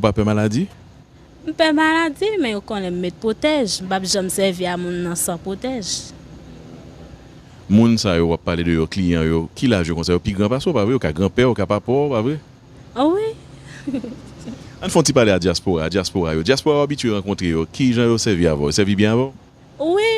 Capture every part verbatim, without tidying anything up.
pa pè maladi? M pè maladi, men yo konnen m met pwotèj. M p ap janm sèvi a moun nan san pwotèj. Moun sa yo w ap pale de yo, kliyan yo, ki laj yo konsa? Yo pi gran pase w, pa vre? Yo ka granpè w, yo ka papa w, pa vre? Wi. Ann fè yon ti pale a dyaspora, dyaspora yo. Dyaspora yo abitye rankontre yo. Ki jan yo sèvi avè w? Yo sèvi byen avè w? Wi,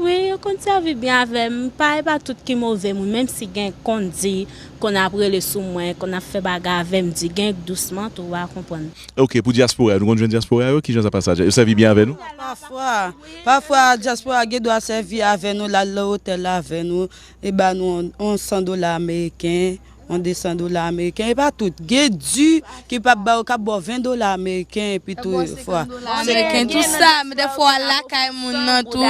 wi, yo konn sèvi byen avè m. Pa, e pa tout ki move moun, menm si gen konn di, konn ap rele sou mwen, konn ap fè bagay avè m, di gen dousman tou, w a konprann. Ok, pou dyaspora yo, nou konn jwenn dyaspora yo, ki jan sa pase a? Yo sèvi byen avè nou? Pafwa, pafwa, dyaspora gen dwa sèvi avè nou, l al nan otèl la avè nou, e ba nou yon, yon san dola ameriken, yon de san dola ameriken, e pa tout. Gen di ki p ap ba yo, k ap ba w ven dola ameriken, epi tou fwa. Ameriken, tou sa, men dèfwa w al lakay moun nan tou.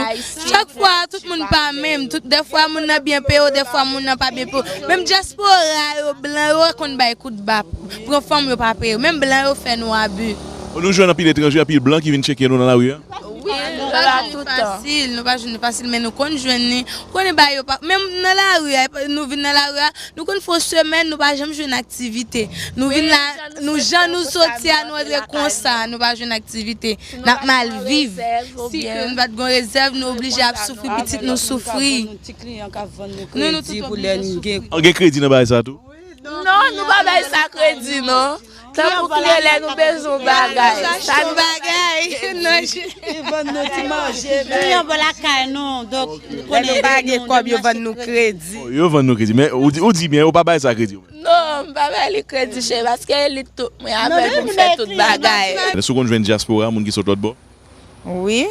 Chak fwa, tout moun pa menm. Tout, dèfwa moun nan byen peye w, dèfwa moun nan pa byen peye w. Menm dyaspora yo, blan yo konn bay kout ba. Pran fanm yo pa peye yo. Menm blan yo fè nou abi. Nou jwenn anpil etranje, anpil blan ki vin tcheke nou nan lari a? Wi, nou pa jwenn li fasil, nou pa jwenn li fasil, men nou konn jwenn li. Ou konnen ba yo pa, menm nan lari a, nou vin nan lari a, nou konn fè yon semèn, nou pa janm jwenn aktivite. Nou vin la, nou jan nou soti a, nou antre konsa, nou pa jwenn aktivite. N ap mal viv. Si ke nou pa t gon rezèv, nou oblije ap soufri, pitit nou soufri. Nou, nou tout oblije soufri. An gen kredi nan bagay sa tou? Non, nou pa bay sa kredi, non. Tankou kliyan, lè nou bezwen yon bagay, sa nou bagay. Li vann nou ti manje, men kliyan bò lakay nou, donk, lè nou pa gen kòb, yo vann nou kredi. Oh, yo vann nou kredi. Men ou di, ou di byen, ou pa bay sa kredi. Non, m pa bay li kredi, cheri, paske li tout mwen avè l pou m fè tout bagay. Èske w konn jwenn dyaspora, moun ki sot lòt bò? Wi.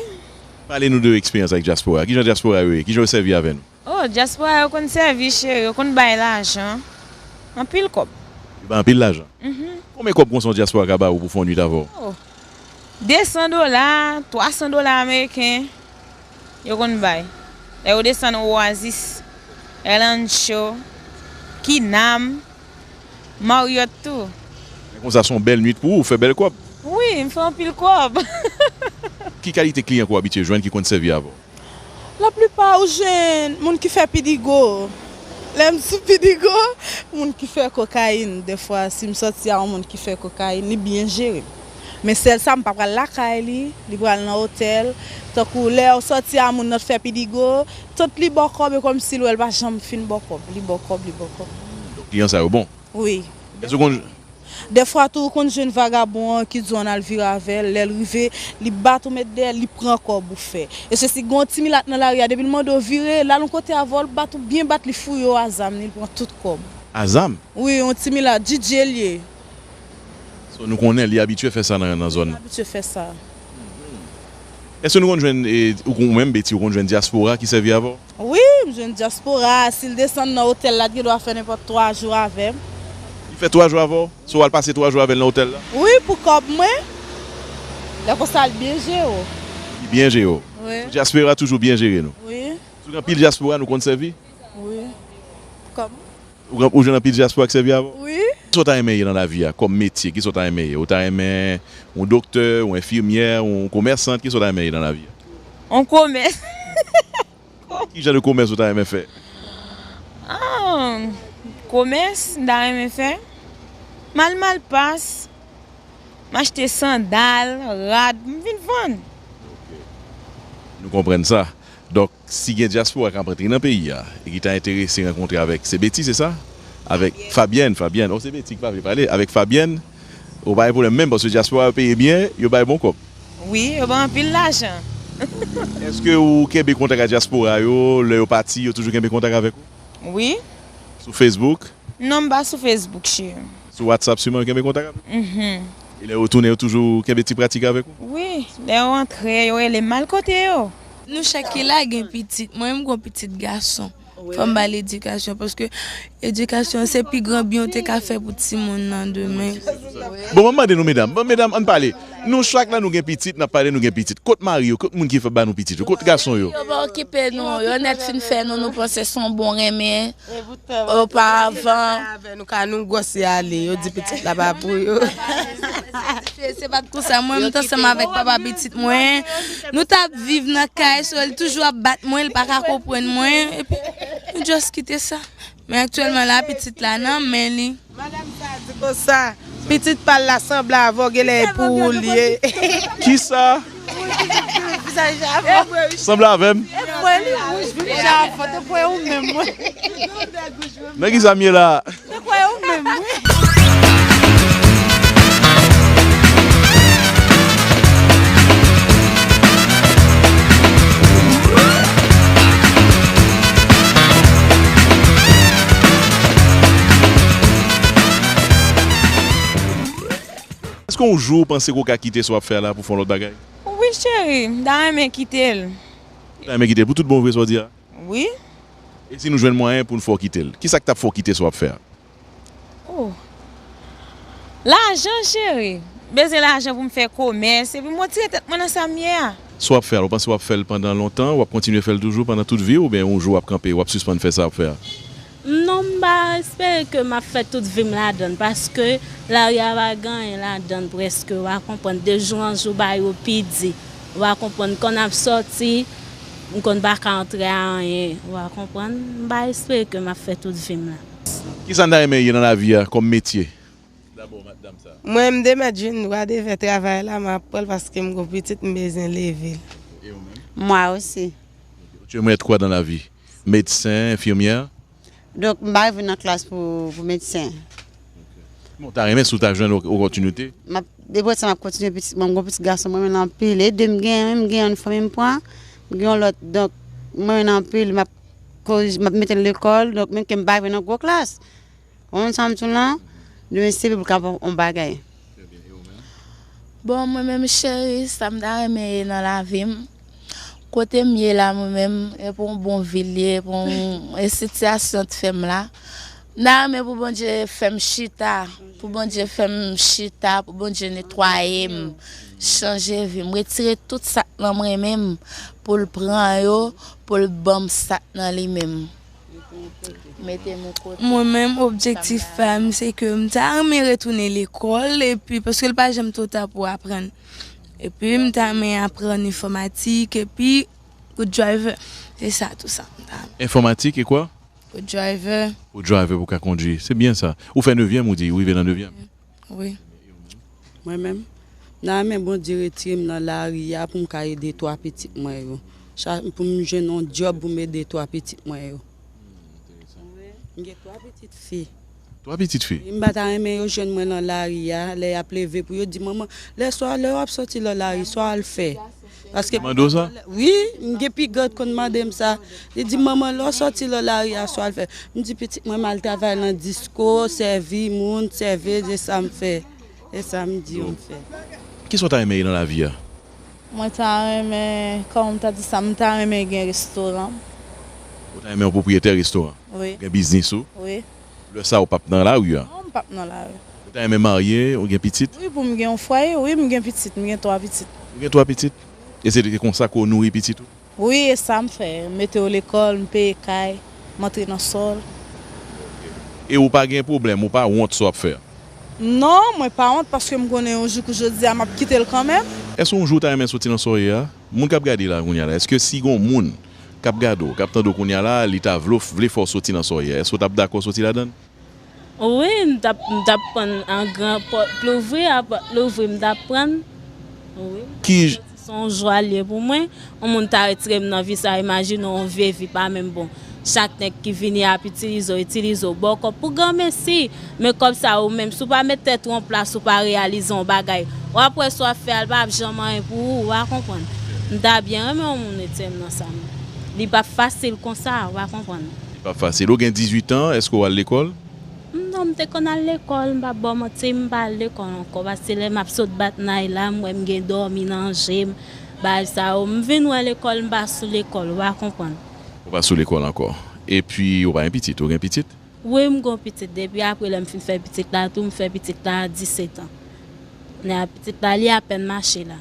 Pale nou de eksperyans ak dyaspora. Kijan dyaspora yo ye? Kijan yo sèvi avè nou? Oh, dyaspora yo konn sèvi, cheri, yo konn bay lajan. Anpil kòb. Yo bay anpil lajan? Mhm. Konbyen kòb konsa yon dyaspora ka ba ou pou fè yon nwit avè w? Oh. De san dola, twa san dola ameriken, yo konn bay. Lè yo desann Oasis, El Ancho, Kinam, Marriott tou. Men konsa se yon bèl nwit pou ou, ou fè bèl kòb. Wi, m fè anpil kòb. Ki kalite kliyan ke w abitye jwenn ki konn sèvi avè w? Laplipa ou jwenn moun ki fè pidigo. Lè m sou pidigo, moun ki fè kokayin. Dèfwa, si m sòti a yon moun ki fè kokayin, li byen jere m. Men sèl sa, m pa pral lakay li, li pral nan otèl. Tankou lè w sòti a moun nan t fè pidigo, tout li ba w kòb, e kòmsi l wè l pa janm fin ba w kòb. Li ba w kòb, li ba w kòb. Donk, kliyan sa yo bon? Wi. Èske w konn Dèfwa tou, ou konn jwenn vagabon an ki di w ann al vire avè l, lè l rive, li bat ou met dèyè l, li pran kòb ou fè. E se si gen yon ti milat nan lari a, depi l mande w vire, l al yon kote avè w, l bat ou byen bat, li fouye w a zam li, li pran tout kòb. A zam? Wi, yon ti milat, D J l ye. So, nou konnen li abitye fè sa nan, nan zòn nan. Li abitye fè sa. Èske nou konn jwenn, e, ou, ou menm, Betty, ou konn jwenn dyaspora ki sèvi avè w? Wi, m jwenn dyaspora, si l desann nan otèl la, l gen dwa fè nenpòt twa jou avè m. Li fè twa jou avè w? So, w al pase twa jou avè l nan otèl la? Wi, pou kòb mwen. Lè konsa, l byen jere w. Li byen jere w? Wi. Dyaspora toujou byen jere nou? Wi. Sou gen anpil dyaspora nou konn sèvi? Wi. Kòb. Ou, ou jwenn anpil dyaspora k sèvi avè w? Wi. Kisa w ta renmen ye nan lavi a, kòm metye? Kisa w ta renmen ye? Ou ta renmen yon doktè, yon enfimyè, yon komèsant? Kisa w ta renmen ye nan lavi a? Yon komès. Ki jan de komès ou ta renmen fè? Ah, komès, m ta renmen fè. M al Malpas, m achte sandal, rad, m vin vann. Ok. Nou konprann sa. Donk, si gen dyaspora k ap antre nan peyi a e ki ta enterese rankontre avèk, se Betty, se sa? Avèk Fabienne, Fabienne. Oh, se Betty ki pa vle pale. Avèk Fabienne, ou pa gen pwoblèm menm, paske dyaspora yo peye byen, yo bay bon kòb. Wi, yo bay anpil lajan. Èske ou kenbe kontak ak dyaspora yo, lè yo pati, yo toujou kenbe kontak avèk ou? Wi. Sou Facebook? Non, m pa sou Facebook, cheri. Sou WhatsApp sèlman yo kenbe kontak avè w? Mhm. E lè yo tounen, yo toujou kenbe ti pratik avèk ou? Wi, lè yo antre, yo rele m al kote yo. Nou chak ki la gen pitit. Mwen menm, m gon pitit gason. Fò m ba l edikasyon, paske edikasyon se pi gran byen w te ka fè pou timoun nan demen. Bon, mwen mande nou, medam. Bon, medam, ann pale. Nou chak la, nou gen pitit, n ap pale, nou gen pitit. Kot mari yo? Kot moun ki fè ba nou pitit yo? Kot gason yo? Yo pa okipe nou. Yo nèt fin fè nou, nou panse se yon bon renmen. Oparavan. Nou ka nou gwòs, y ale, yo di pitit la pa pou yo. Se pa t konsa, mwen, m t ansanm avèk papa pitit mwen. Nou t ap viv nan kay, so, li toujou ap bat mwen, li pa ka konprann mwen. Epi, nou just kite sa. Men aktyèlman la, pitit la nan men li. Madanm sa a di konsa, Pitit pa l la sanble avè w, genlè e pou ou l ye. Kisa? Vizaj avè w. Sanble avè m? Mwen li wouj vin jan avè w, te kwè ou menm mwen. Nan kisa m ye la? Te kwè ou menm mwen. Èske yon jou ou panse ke w ka kite sa w ap fè a la pou fè yon lòt bagay? Wi, cheri, m ta renmen kite l. Ou ta renmen kite l pou tout bon vre, sa w di a? Wi. E si nou jwenn mwayen pou n fè w kite l? Kisa k t ap fè w kite sa w ap fè a? Oh. Lajan, cheri. Bezwen lajan pou m fè komès, epi m retire tèt mwen nan sa m ye a. Sa w ap fè a, ou panse w ap fè l pandan lontan, w ap kontinye fè l toujou pandan tout vi w, oubyen yon jou w ap kanpe, w ap sispann fè sa w ap fè a? Non, m pa espere ke m ap fè tout vi m ladan l, paske lari a pa gen anyen ladan l prèske, w a konprann, de jou an jou bagay yo pi di, w a konprann, kan n ap sòti, m konn pa ka antre a anyen, w a konprann, m pa espere ke m ap fè tout vi m la. Kisa n ta renmen ye nan lavi a kòm metye? Dabò, madanm sa. Mwen, m te mèt jwenn dwa de fè travay la, m ap pran l paske m gon pitit, m bezwen leve l. E ou menm? Moi aussi. Tu aimerais être quoi dans la vie? Médecin, infirmière? Donk, m pa rive nan klas pou, pou medsen. Bon, w ta renmen si w ta jwenn op-, opòtinite? M ap, depi sa, m ap kontinye pitit mwen, m gon pitit gason, mwen renmen l anpil. E de m gen, m gen yon fanmi m pran, m gen yon lòt. Donk, mwen renmen l anpil, m ap korije, m ap mete l lekòl, donk, menm ke m pa rive nan gwo klas. Ou konprann sa m di w lan? Demen se pou l ka fè yon bagay. Bon, mwen menm cheri, sa m ta renmen ye nan lavi m, kote m ye la mwen menm, e pou yon bon vi l ye, pou yon, e sitiyasyon t fè m la. M ta renmen pou Bondye fè m chita, pou Bondye fè m chita, pou Bondye netwaye m, chanje vi m, retire tout sa k nan mwen menm, pou l pran yo, pou l ban m sa k nan li menm. Mete m yon kote. Mwen menm, objektif pa m, se ke m ta renmen retounen lekòl, epi, paske l pa janm twò ta pou aprann. Epi, m ta renmen aprann enfòmatik, epi, pou driver. Se sa, tou sa, m ta renmen. Enfòmatik e kwa? Pou driver. Pou driver, pou ka kondwi. Se byen sa. Ou fè nevyèm, ou di, ou rive nan nevyèm. Wi. Mwen menm, m ta renmen Bondye retire m nan lari a pou m ka ede twa pitit mwen yo. Cha-, pou m jwenn yon djòb pou m ede twa pitit mwen yo. M gen twa pitit fi. Twa pitit fi? M pa ta renmen yo jwenn mwen nan lari a, lè y ap leve pou yo di, "Manman, lè swa, lè w ap sòti nan lari, sa w al fè?" Paske mande w sa? Wi, m gen pi gran k konn mande m sa. Li di, "Manman, lè w sòti nan lari a, sa w al fè?" M di, "Pitit mwen, m al travay nan disko, sèvi moun, sèveuz, e sa m fè. E sa m di yo m fè." Kisa w ta renmen ye nan lavi a? Mwen ta renmen, kòman m ta di sa, m ta renmen gen restoran. Ou ta renmen yon pwopriyetè restoran? Wi. Gen biznis ou? Wi. Lè sa a, ou p ap nan lari a? Non, m p ap nan lari. Ou ta renmen marye, ou gen pitit? Wi, pou m gen yon fwaye, wi, m gen pitit, m gen twa pitit. Ou gen twa pitit? E se te konsa ke w nouri pitit ou? Wi, e sa m fè. M mete yo lekòl, m peye kay, m antre nan sòl. E ou pa gen pwoblèm, ou pa wont sa w ap fè a? Non, mwen pa wont paske m konnen yon jou kou jodi a, m ap kite l kanmenm. Èske yon jou ou ta renmen soti nan sa w ye a? Moun k ap gade la kounye a la, èske si gen yon moun k ap gade w, k ap tande w kounye a la, li ta vle, vle fè w soti nan sa w ye a, èske w t ap dakò soti ladan l? Wi, m t ap, m t ap pran an gran pòt louvri, a pòt louvri, m t ap pran. Wi. Ki j- Se yon jwa l ye pou mwen. Yon moun ta retire m nan vi sa, imajine w, yon vye vi pa menm bon. Chak nèg ki vini ap itilize w, itilize w, ba w kòb pou granmesi. Men kòb sa ou menm, si w pa met tèt ou an plas, ou pa reyalize yon bagay, w ap wè sa w ap fè a, l p ap janm anyen pou ou, w a konprann. M ta byen renmen yon moun retire m nan sa menm. Li p ap fasil konsa, w a konprann. Li p ap fasil. Ou gen dizuit an, èske w al lekòl? Non, m te konn al lekòl, m p ap ba w manti, m pa al lekòl ankò, paske lè m ap sot bat nay la, m wè m gen dòmi nan je m, bagay sa yo, m vin wè lekòl, m pa sou lekòl, w a konprann. Ou pa sou lekòl ankò. Epi, ou pa gen pitit, ou gen pitit? Wi, m gen yon pitit, depi apre lè m fin fè pitit la tou, m fè pitit la a disetan. Lè a pitit la, li apèn mache la.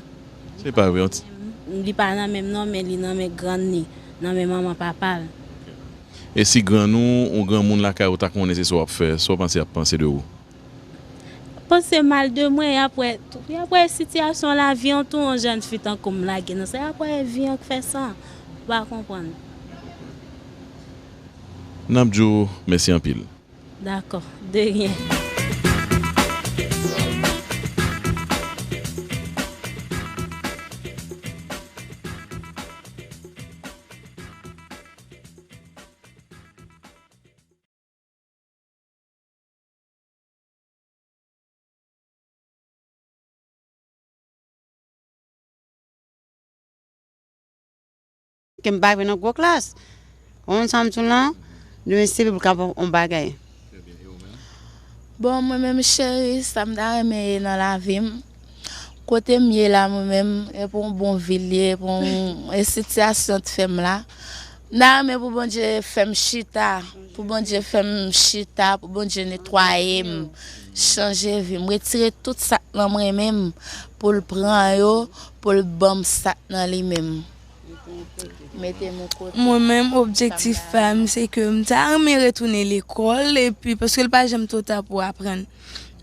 Se pa vre, yon ti- Li pa nan men m non, men li nan men grann li, nan men manman papa l. E si grann ou, yon granmoun lakay ou ta konnen se sa w ap fè, sa w panse y ap panse de ou? Panse mal de mwen, y ap wè, y ap wè sitiyasyon lavi an tou, yon jèn fi tankou m lage nan sa, y ap wè vi an k fè sa, w a konprann. N ap di w mèsi anpil. Dakò, de ryen. ke m pa rive nan gwo klas. Ou konprann sa m di w lan? Demen se pou l ka fè yon bagay. Bon, mwen menm cheri, sa m ta renmen ye nan lavi m, kote m ye la mwen menm, e pou yon bon vi l ye, pou yon e sitiyasyon t fè m la. M ta renmen pou Bondye fè m chita, pou Bondye fè m chita, pou Bondye netwaye m, chanje vi m, retire tout sa k nan mwen menm, pou l pran yo, pou l ban m sa k nan li menm. Mete m yon kote. Mwen menm, objektif pa m, se ke m ta renmen retounen lekòl, epi, paske l pa janm twò ta pou aprann.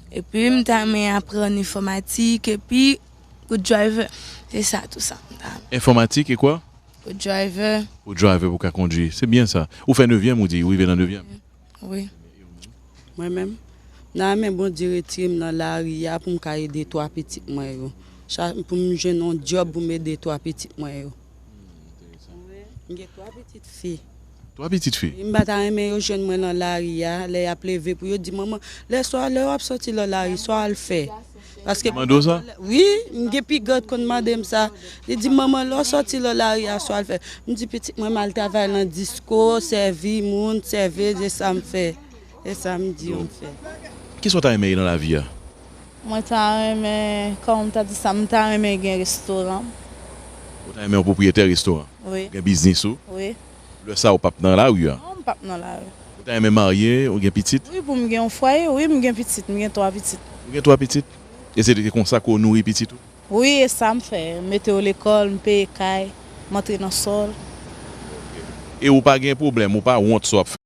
Epi, m ta renmen aprann enfòmatik, epi, pou driver. Se sa, tou sa. M ta renmen. Enfòmatik e kwa? Pou driver. Pou driver, pou ka kondwi. Se byen sa. Ou fè nevyèm, ou di, ou rive nan nevyèm? Wi. Mwen menm, m ta renmen Bondye retire m nan lari a pou m ka ede twa pitit mwen yo. Pou m jwenn yon djòb pou m ede twa pitit mwen yo. M gen twa pitit fi. Twa pitit fi? Wi, m pa ta renmen yo jwenn mwen nan lari a, lè y ap leve pou yo di, manman, lè swa, lè w ap sòti nan lari, sa w al fè? Paske. Mande w sa? Wi, m gen piga k konn mande m sa. Li di, manman, lè w sòti nan lari a, sa w al fè? M di pitit mwen m al travay nan disko, sèvi moun, sèveuz, e sa m fè. E sa m di yo m fè. Kisa w ta renmen ye nan lavi a? Mwen ta renmen, kòman m ta di sa, m ta renmen gen restoran. Ou ta renmen yon pwopriyetè restoran? Wi. Gen biznis ou? Wi. Lè sa ou p ap nan lari a? Non, m p ap nan lari. Ou ta renmen marye, ou gen pitit? Wi, pou m gen yon fwaye, wi, m gen pitit, m gen twa pitit. Ou gen twa pitit? E se te konsa ke w nouri pitit ou? Wi, e sa m fè. M mete yo lekòl, m peye kay, m antre nan sòl. E ou pa gen pwoblèm, ou pa wont sa w ap fè?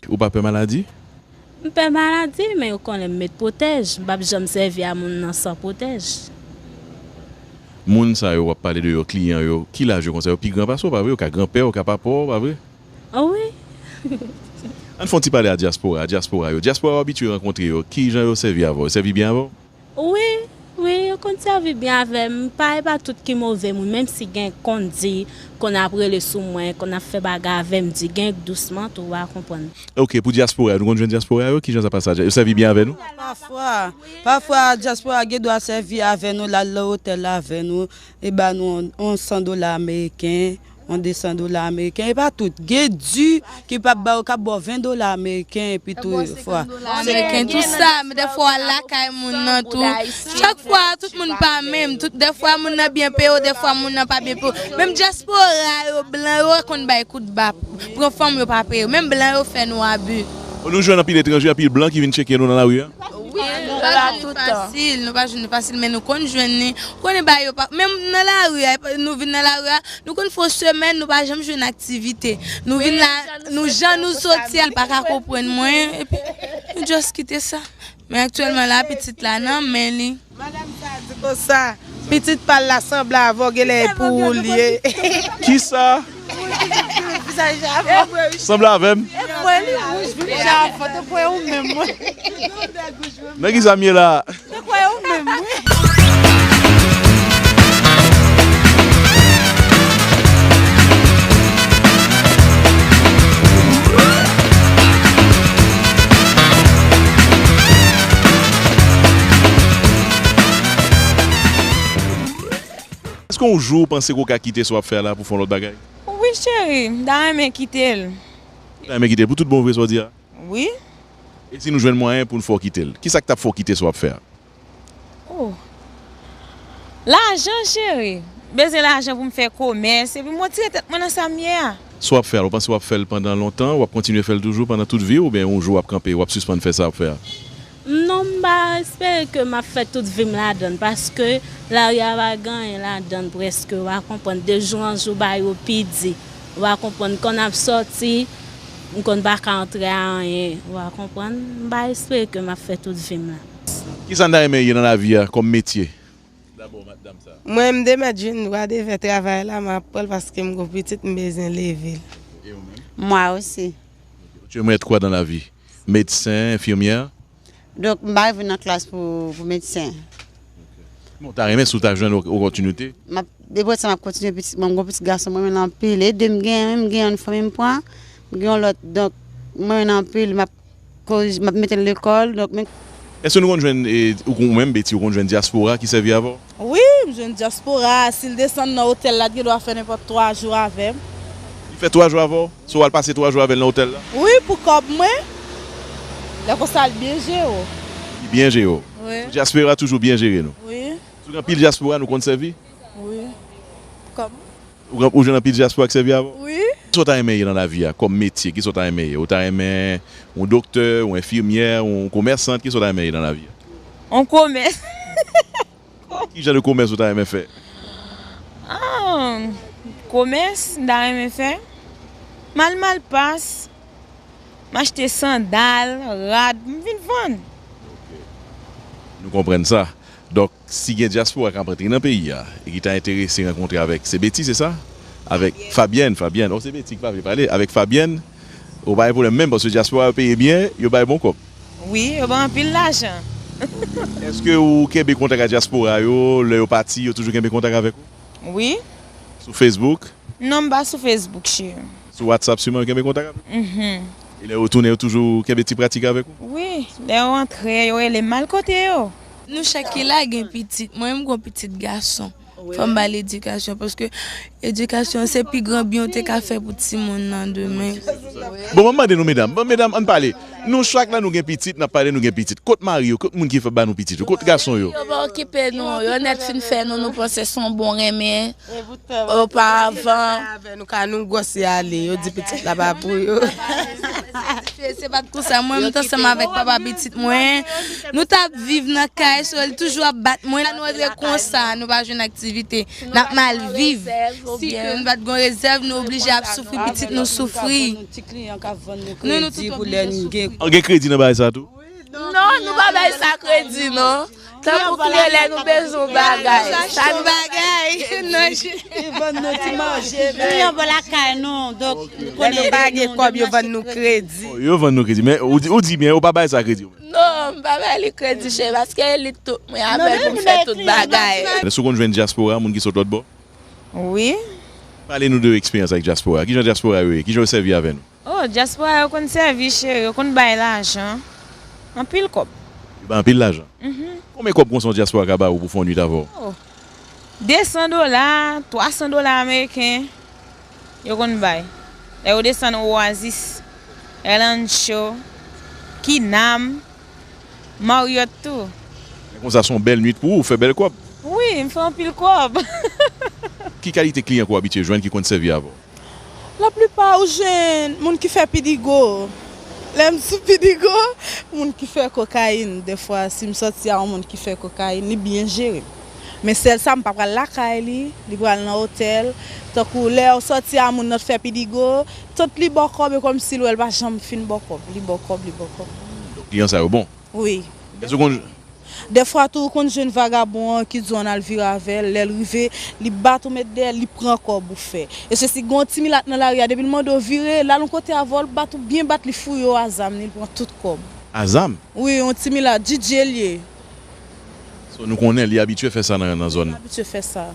Ou pa pè maladi? M pè maladi, men yo konnen m met pwotèj. M p ap janm sèvi a moun nan san pwotèj. Moun sa yo w ap pale de yo, kliyan yo, ki laj yo konsa? Yo pi gran pase w, pa vre? Yo ka granpè w, yo ka papa w, pa vre? Wi. Ann fè yon ti pale a dyaspora, dyaspora yo. Dyaspora w abitye rankontre yo, kijan yo sèvi avè w? Yo sèvi byen avè w? Wi, wi, yo konn sèvi byen avè m. Pa, e pa tout ki move moun, menm si gen konn di, konn ap rele sou mwen, konn ap fè bagay avè m, di gen k dousman tou, w a konprann. Ok, pou dyaspora yo, nou konn jwenn dyaspora yo, kijan sa pase a? Yo sèvi byen avè nou? Pafwa, pafwa dyaspora gen dwa sèvi avè nou, l al nan otèl avè nou, e ba nou yon, yon san dola ameriken, yon de san dola ameriken, e pa tout. Gen di ki p ap ba yo, k ap ba w ven dola ameriken, epi tou fwa. Ameriken, tou sa, men dèfwa w al lakay moun nan tou. Chak fwa, tout moun pa menm. Tout, dèfwa moun nan byen peye w, dèfwa moun nan pa byen peye w. Menm dyaspora yo, blan yo konn bay kout ba. Pran fanm yo pa peye yo. Menm blan yo fè nou abi. Nou jwenn anpil etranje, anpil blan ki vin tcheke nou nan lari a? Wi, nou pa jwenn li fasil, nou pa jwenn li fasil, men nou konn jwenn li. Ou konnen bagay yo pa, menm nan lari a, nou vin nan lari a, nou konn fè yon semèn, nou pa janm jwenn aktivite. Nou vin la, nou jan nou soti a, li pa ka konprann mwen, epi nou just kite sa. Men aktyèlman la, pitit la nan men li. Madanm sa di konsa, pitit pa l la sanble avè w, genlè e pou ou l ye. Kisa? Sanble avè m? E vre, li wouj vin jan avè w, te kwè ou menm, wi. Nan kisa m ye la? Te kwè ou menm, wi. Èske yon jou ou panse ke w ka kite sa w ap fè a la pou fè yon lòt bagay? Wi cheri, m ta renmen kite l. Ou ta renmen kite l pou tout bon vre sa w di a? Wi. E si nou jwenn mwayen pou n fè w kite l, kisa k t ap fè w kite sa w ap fè a? Oh. Lajan cheri. M bezwen lajan pou m fè komès, epi m retire tèt mwen nan sa m ye a. Sa w ap fè a, ou panse w ap fè l pandan lontan, w ap kontinye fè l toujou pandan tout vi w, oubyen yon jou w ap kanpe, w ap sispann fè sa w ap fè a? Non, m pa espere ke m ap fè tout vi m ladann, paske lari a pa gen anyen ladann prèske, w a konprann, de jou an jou bagay yo pi di, w a konprann, kan n ap sòti, m konn pa ka antre a anyen, w a konprann, m pa espere ke m ap fè tout vi m la. Kisa n ta renmen ye nan lavi a kòm metye? Mwen, m demèt jwenn dwa de fè travay la, m ap pran l paske m gon pitit, m bezwen leve l. Moi aussi. Tu aimerais être quoi dans la vie? Médecin, infirmière? Donk, m pa rive nan klas pou, pou medsen. Bon, ta renmen si w ta jwenn opòtinite. M ap, depi sa, m ap kontinye pitit mwen. M gon pitit gason, mwen renmen l anpil. Ede m gen, m gen yon fanmi m pran, m gen yon lòt. Donk, mwen renmen l anpil. M ap korije, m ap mete l lekòl. Donk, men Èske nou konn jwenn, e, ou, ou menm, Betty, ou konn jwenn dyaspora ki sèvi avè w? Wi, m jwenn dyaspora a. Si l desann nan otèl la, l gen dwa fè nenpòt twa jou avè m. Li fè twa jou avè w? So, w al pase twa jou avè l nan otèl la? Wi, pou kòb mwen. Lè konsa, l byen jere w. Li byen jere w. Wi, Dyaspora toujou byen jere nou. Wi, Si w gen anpil dyaspora, nou konn sèvi? Wi. Kòb. Ou, gen- ou jwenn anpil dyaspora k sèvi avè w? Wi. Kisa w ta renmen ye nan lavi a kòm metye? Kisa w ta renmen ye? Ou ta renmen yon doktè, yon enfimyè, yon komèsant? Kisa w ta renmen ye nan lavi a? On komès. Ki jan de komès ou ta renmen fè? Ah, komès, m ta renmen fè. M al Malpas. M achte sandal, rad, m vin vann. Nou konprann sa. Donk, si gen dyaspora k ap antre nan peyi a e ki ta enterese rankontre avèk, se Betty, se sa? Avèk Fabienne, Fabienne. Oh, se Betty ki pa vle pale. Avèk Fabienne, ou pa gen pwoblèm menm, paske dyaspora yo peye byen, yo bay bon kòb. Wi, yo ban anpil lajan. Èske ou kenbe kontak ak dyaspora yo, lè yo pati, yo toujou kenbe kontak avèk ou? Wi. Sou Facebook? Non, m pa sou Facebook, cheri. Sou WhatsApp siman yo kenbe kontak avèk ou? Mhm. E lè yo tounen, yo toujou kenbe ti pratik avèk ou? Wi, lè yo antre, yo rele m al kote yo. Nou chak ki la gen pitit. Mwen menm gon pitit gason. Fò m ba l edikasyon, paske edikasyon se pi gran byen ou te ka fè pou timoun nan demen. Bon, mwen mande nou, medam. Bon, medam, ann pale. Nou chak la, nou gen pitit, n ap pale, nou gen pitit. Kot mari yo? Kot moun ki fè ba nou pitit yo? Kot gason yo? Yo pa okipe nou. Yo nèt fin fè nou, nou panse se yon bon renmen. Oparavan. Avè nou ka nou gwòs y ale, yo di pitit la pa pou yo. Se pa t konsa, mwen, m t ansanm avèk papa pitit mwen. Nou t ap viv nan kay, so, li toujou ap bat mwen. La, nou antre konsa, nou pa jwenn aktivite. N ap mal viv. Si ke nou pa t gon rezèv, nou oblije ap soufri, pitit nou soufri. Nou, nou tout oblije soufri. An gen kredi nan bagay sa tou? Non, nou pa bay sa kredi, non. Tankou klè lè nou bezwen bagay. Sa nou bagay. Non, Li vann nou ti manje. Nou yon bò lakay nou, donk Lè nou pa gen kòb, yo vann nou kredi. Oh, yo vann nou kredi. Men ou di, ou di byen, ou pa bay sa kredi. Non, m pa bay li kredi, cheri, paske li tout mwen avè l pou m fè tout bagay. Èske w konn jwenn dyaspora, moun ki sot lòt bò? Wi. Pale nou de eksperyans avèk dyaspora. Kijan dyaspora yo ye? Kijan yo sèvi avè nou? Oh, dyaspora yo konn sèvi, cheri, yo konn bay lajan. Anpil kòb. Yo bay anpil lajan? Mhm. Konbyen kòb konsa yon dyaspora ka ba ou pou fè yon nwit avè w? Oh. De san dola, twa san dola ameriken, yo konn bay. Lè yo desann Oasis, Rancho, Kinam, Marriott tou. Konsa se yon bèl nwit pou ou, ou fè bèl kòb. Wi, m fè anpil kòb. Ki kalite kliyan ke w abitye jwenn ki konn sèvi avè w? Laplipa ou jwenn moun ki fè pidigo. Lè m sou pidigo, moun ki fè kokayin. Defwa, si m sòti a yon moun ki fè kokayin, li byen jere m. Men sèl sa, m pa pral lakay li, li pral nan otèl. Tankou lè w sòti a moun nan t fè pidigo, tout li ba w kòb, e kòmsi l wè l pa janm fin ba w kòb. Li ba w kòb, li ba w kòb. Kliyan sa yo bon? Wi. Èske w konn Defwa tou, ou konn jwenn vagabon an ki di w ann al vire avè l. Lè l rive, li bat ou met dèyè l, li pran kòb ou fè. E se si gen yon ti milat nan lari a, depi l mande w vire, l al yon kote avè w, l bat ou byen bat, li fouye w a zam li, li pran tout kòb. A zam? Wi, yon ti milat, D J l ye. So, nou konnen li abitye fè sa nan, nan zòn nan. Abitye fè sa.